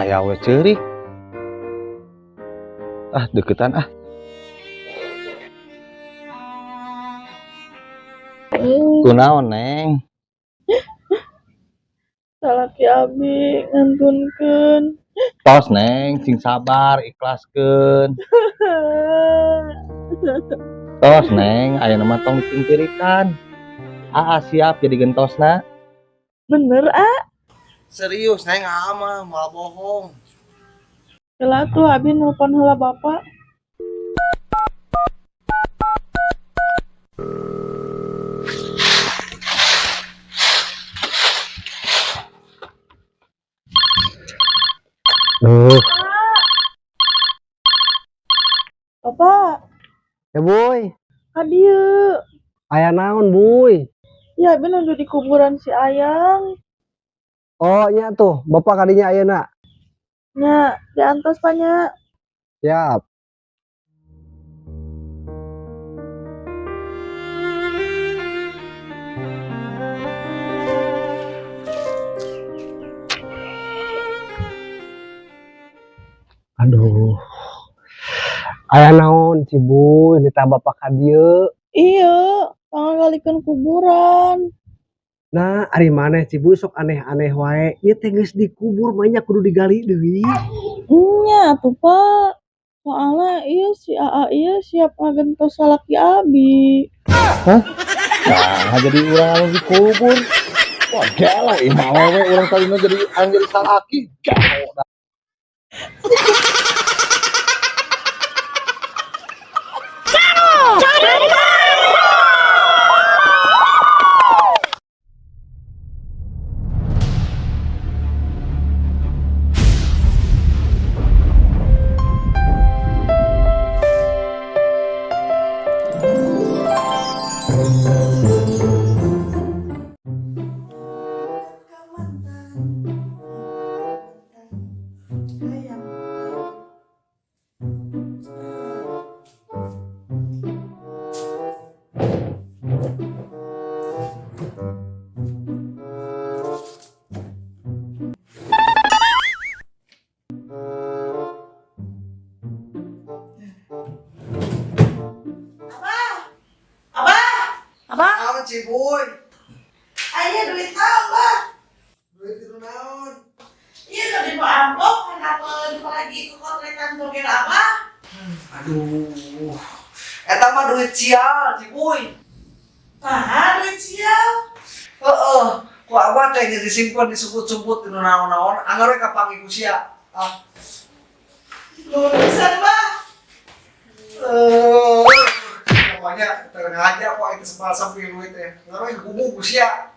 Taya we ceurik. Ah, deketan ah. Kunaon, Neng? Salaki abi ngantunkeun. Tos, Neng, sing sabar, ikhlaskeun. Tos, Neng, ayeuna mah tong dipingkirikan. Aa siap jadi gentosna. Bener, A? Serius, Neng, aa mah moal bohong. Heula tuh abi nelpon heula bapak. Duh. Bapak. Ya, Boy. Ka dieu. Aya naon, Boy? Ya, abi nuju di kuburan si Ayang. Oh, nya tuh, bapak kadinya ayeuna. Nya, diantos panya. Siap. Aduh. Aya naon si Boy nitah bapak ka dieu? Iya, pangalikeun kuburan. Nah, ari maneh si Boy sok aneh-aneh wae. Ieu teh geus dikubur mah nya kudu digali deui. Nya atuh, Pak. Soalna ieu si AA ieu siap ngagentos salaki abi. Hah? Nah, jadi urang anu dikubur. Wah, gelo ieu mah awewe urang tadina jadi anu jadi salaki. Gelo. Abah, Naon, Cibuy? Aya duit naon, Bah? Duit itu naon? Iya, tadi mau amplop, kenapa lagi kekotretan togel Abah? Aduh. Eta mah duit sial, Cibuy. Nah, duit sial. Heeh. Ku abah teh geus disimpen disebut-sebut dinu naon-naon, anggar we kapanggih ku sia. Ah. Nuhun pisan, Bah. Pokoknya ternganja kok itu sebal sampai duit teh. Anggar we gugu ku sia.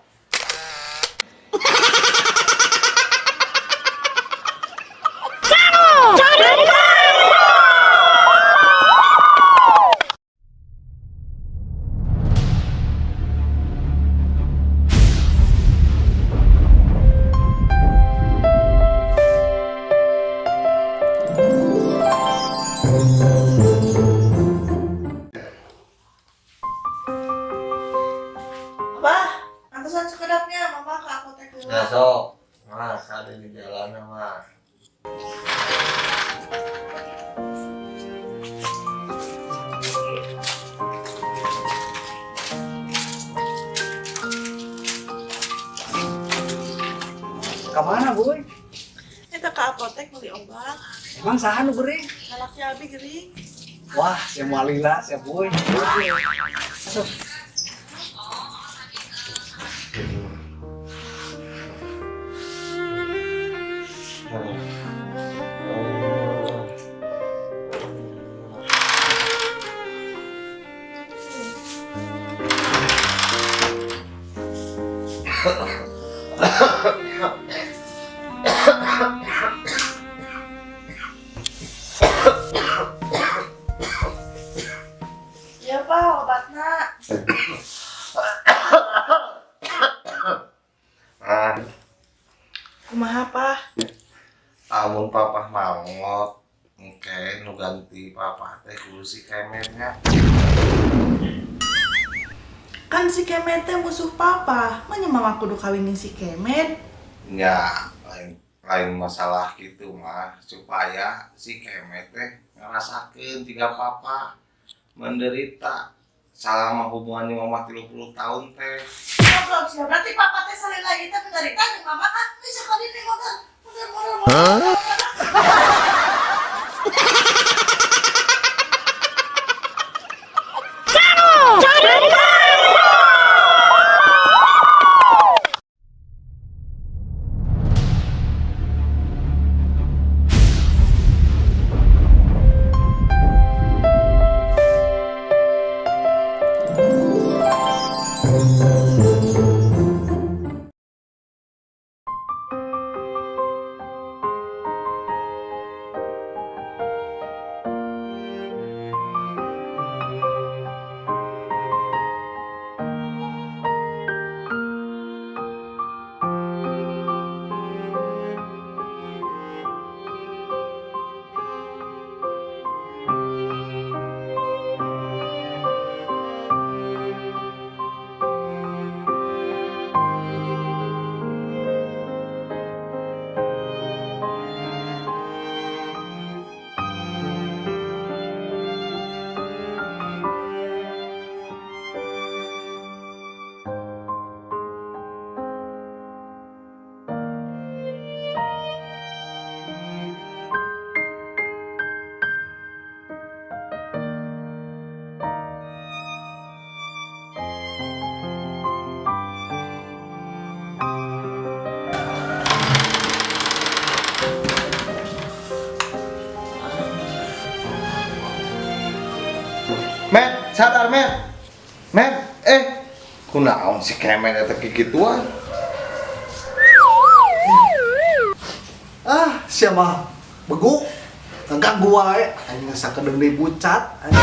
Abah, antosan sekedapnya mama ke apotek heula. Nah, sok. Nah, kade di jalan mah. Ka mana, Boy? Eta ke apotek beli obat. Emang saha nu gering? Salaki abi gering. Wah, sia moal lila sia, Boy. Masuk. Iya, Pak, obatna. Ah, Kumaha, Pak? Amun papa maot, engke nu ganti papa teh kudu si Kemetnya. Kan si Kemet teh musuh papa. Manya mama kudu kawinin si Kemet? Nya, lain Lain masalah gitu mah supaya si Kemet teh ngerasakeun jiga papa menderita selama hubungan jeung mama 30 tahun teh. Goblok sia. Berarti papa teh salila ieu teh menderita jeung mama kan bisa kali ini modal. Modal modal modal. Met, sadar Met. Met, kunaon si Kemet eta kikituan? Ah, sia mah begu. Ngaganggu wae. Aing geus sakedeung deui bucat. Anjing.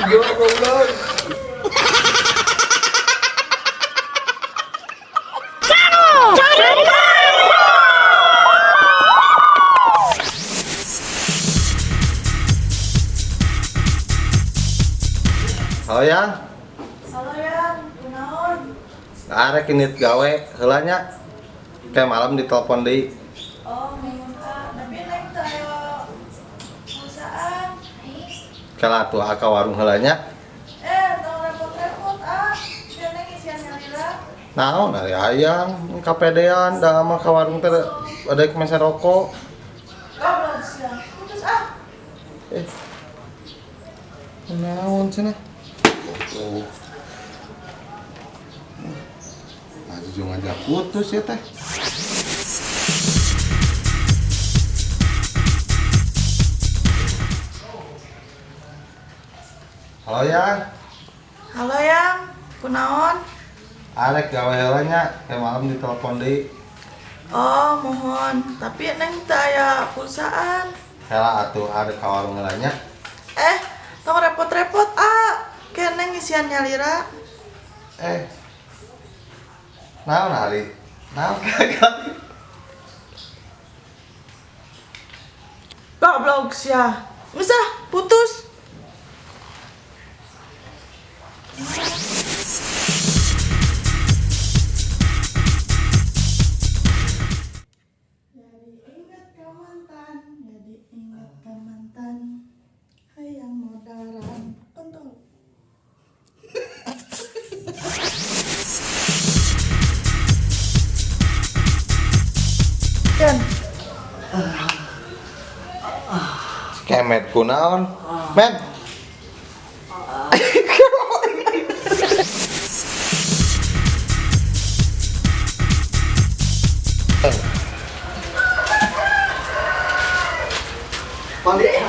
Aduh. Goblok. Halo Yang, Halo Yang, kunaon? arek ini gawe heula nya. Kayak malam ditelepon deui. Oh, minggu ah, tapi neng teu aya perusahaan. Kala atuh ka warung heula nya. Tong repot-repot ah. Sia neng isian nyalira. Naon ari hayang kapedean da mah ka warung teh ada meser rokok. Goblok sia. Putus ah. Naon cenah? Oh. Nah, jujur ngajak putus ya teh. Halo Yang. Halo Yang, kunaon? Arek gawe heula nya, kayak malam ditelepon deui. Oh, mohon. Tapi neng teu aya perusahaan. Heula atuh arek ka warung heula nya. Tong repot-repot ah. Kayak neng isian nyalira. Naon ari? Naon kagak? Goblok sia. Geus ah, putus. Jadi ingat ke mantan, jadi ingat ke mantan. Hayang modaran kontol. Kan, Kemet kunaon? Met.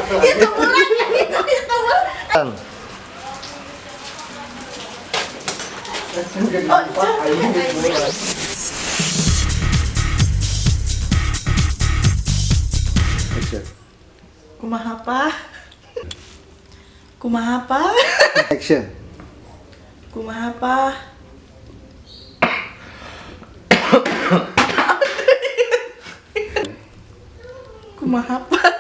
itu murah, itu murah. Action. Kumaha pa? Kumaha pa? Action. Kumaha pa? Kumaha pa?